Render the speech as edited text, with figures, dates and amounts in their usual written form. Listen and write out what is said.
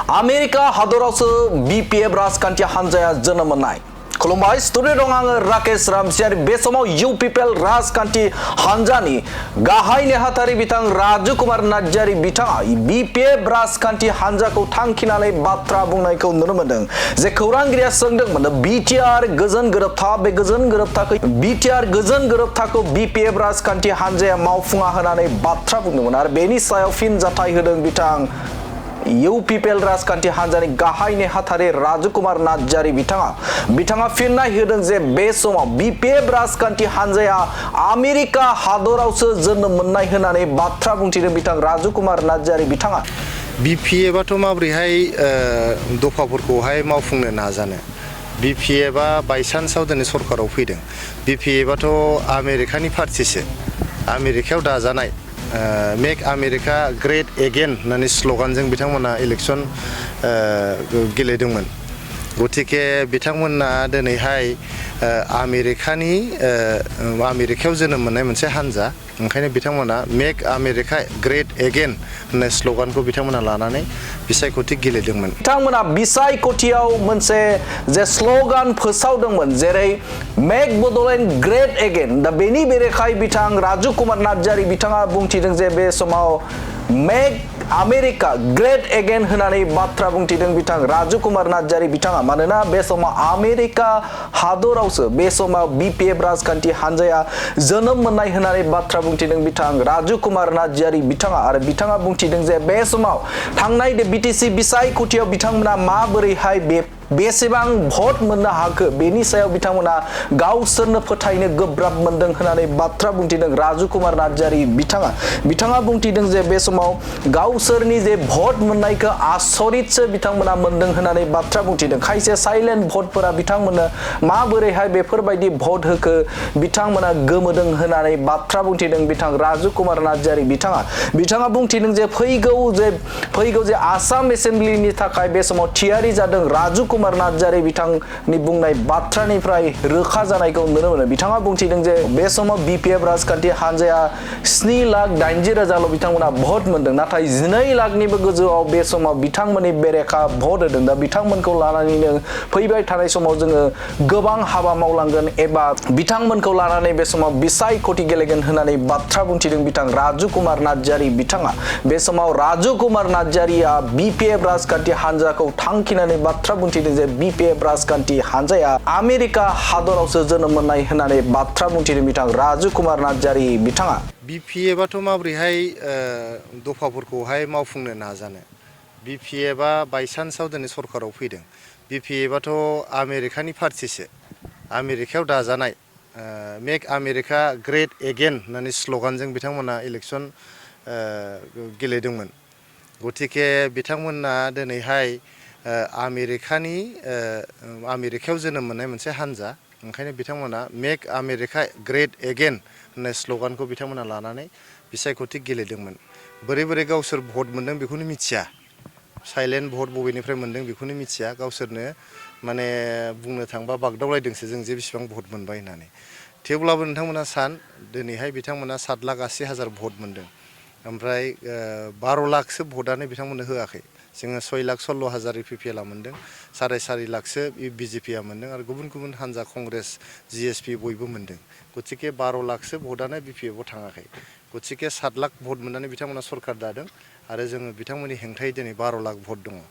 Amerika hadorawso BPF राजखान्थि हान्जाया जोनोम मोननाय खुलुमबाय स्टुडिअ दं आङो राकेश रामसियारि बे समाव UPPL राजखान्थि हान्जानि गाहाय नेहाथारि बिथां राजु कुमार नार्जारि बिथाङा BPF राजखान्थि हान्जाखौ थांखिनानै बाथ्रा बुंनायखौ नुनो मोनदों जे खौरांगिरिया सोंदोंमोन BTR गोजोन गोरोबथा बे गोजोन गोरोबथाखौ BTR गोजोन गोरोबथाखौ BPF राजखान्थि हान्जाया मावफुङा होननानै बाथ्रा बुंदोंमोन आरो बेनि सायाव फिनजाथाय होदों बिथां UPPL राजखान्थि हान्जानि गाहाय नेहाथारि राजु कुमार नार्जारि बिथाङा फिननाय होदों जे बे समाव BPF राजखान्थि हान्जाया आमेरिका हादरावसो जोनोम मोननाय होननानै बाथ्रा बुंथिदों बिथां राजु कुमार नार्जारि बिथाङा BPFआथ' माबोरैहाय दफाफोरखौहाय मावफुंनो नाजानो BPFआ बायसान्सआव दिनै सरकाराव फैदों BPFआथ' आमेरिकानि पार्टिसो आमेरिकायाव दाजानाय मेक आमेरिका ग्रेट एगेन होननानै स्ल'गानजों बिथांमोना इलेक्सन गेलेदोंमोन गतिके बिथांमोना दिनैहाय आमेरिकायाव जोनोम मोननाय मोनसे हान्जा ओंखायनो बिथांमोना मेक आमेरिका ग्रेट एगेन होननाय स्ल'गानखौ बिथांमोना लानानै बिसायख'थि गेलेदोंमोन बिथांमोना बिसायख'थियाव मोनसे जे स्ल'गान फोसावदोंमोन जेरै मेक बड'लेण्ड ग्रेट एगेन दा बेनि बेरेखायै बिथां राजु कुमार नार्जारि बिथाङा बुंथिदों जे बे समाव मेक आमेरिका ग्रेट एगेन होननानै बाथ्रा बुंथिदों बिथां राजु कुमार नार्जारि बिथाङा मानोना बे समाव आमेरिका हादरावसो बे समाव BPF राजखान्थि हान्जाया जोनोम मोननाय होननानै बाथ्रा बुंथिदों बिथां राजु कुमार नार्जारि बिथाङा आरो बिथाङा बुंथिदों जे बे समाव थांनाय BTC बिसायख'थियाव बिथांमोना माबोरैहाय बेसेबां भट मोननो हाखो बेनि सायाव बिथांमोना गावसोरनो फोथायनो गोब्राब मोनदों होननानै बाथ्रा बुंथिदों राजु कुमार नार्जारि बिथाङा बुंथिदों जे बे समाव गावसोरनि जे भट मोननायखौ आसरितसो बिथांमोना मोनदों होननानै बाथ्रा बुंथिदों खायसे साइलेन्ट भटफोरा बिथांमोननो माबोरैहाय बेफोरबायदि भट होखो बिथांमोना गोमोदों होननानै बाथ्रा बुंथिदों बिथां राजु कुमार नार्जारि बिथाङा बुंथिदों जे फैगौ जे आसाम एसेम्ब्लिनि थाखाय बे समाव थियारि जादों राजु कुमार नार्जारि बिथांनि बुंनाय बाथ्रानिफ्राय रोखा जानायखौ नुनो मोनो बिथाङा बुंथिदों जे बे समाव BPF राजखान्थि हान्जाया 7,80,000 बिथांमोना भट मोनदों नाथाय 12 लाखनिबो गोजौआव बे समाव बिथांमोननि बेरेखा भट होदों दा बिथांमोनखौ लानानैनो फैबाय थानाय समाव जोङो गोबां हाबा मावलांगोन एबा बिथांमोनखौ लानानै बे समाव बिसायख'थि गेलेगोन होननानै बाथ्रा बुंथिदों बिथां राजु कुमार नार्जारि बिथाङा बे समाव राजु कुमार नार्जारिया BPF राजखान्थि हान्जाखौ थांखिनानै बाथ्रा बुंथिदों जे BPF राजखान्थि हान्जाया आमेरिका हादरावसो जोनोम मोननाय होननानै बाथ्रा बुंथिदों बिथां राजु कुमार नार्जारि बिथाङा BPFआथ' माबोरैहाय दफाफोरखौहाय मावफुंनो नाजानो BPFआ बायसान्सआव दिनै सरकाराव फैदों BPFआथ' आमेरिकानि पार्टिसो आमेरिकायाव दाजानाय मेक आमेरिका ग्रेट एगेन होननानै स्ल'गानजों बिथांमोना इलेक्सन गेलेदोंमोन गतिके बिथांमोना दिनैहाय आमेरिकायाव जोनोम मोननाय मोनसे हान्जा ओंखायनो बिथांमोना मेक आमेरिका ग्रेट एगेन होननाय स्ल'गानखौ बिथांमोना लानानै बिसायख'थि गेलेदोंमोन बोरै गावसोर भट मोनदों बेखौनो मिथिया साइलेन्ट भट बबेनिफ्राय मोनदों बेखौनो मिथिया गावसोरनो माने बुंनो थांबा बागदावलायदोंसो जों जे बेसेबां भट मोनबाय होननानै थेवब्लाबो नोंथांमोना दिनैहाय बिथांमोना 7,80,000 भट मोनदों ओमफ्राय 12 लाखसो भटआनो बिथांमोननो होआखै जोङो 6,16,000 UPPLआ मोनदों 4.5 लाखसो BJPआ मोनदों आरो गुबुन हान्जा कंग्रेस GSP बयबो मोनदों गतिके 12 लाखसो भटआनो BPFआव थाङाखै गतिके 7 लाख भट मोननानै बिथांमोना सरकार दादों आरो जोङो बिथांमोननि हेंथायै दिनै 12 लाख भट दङ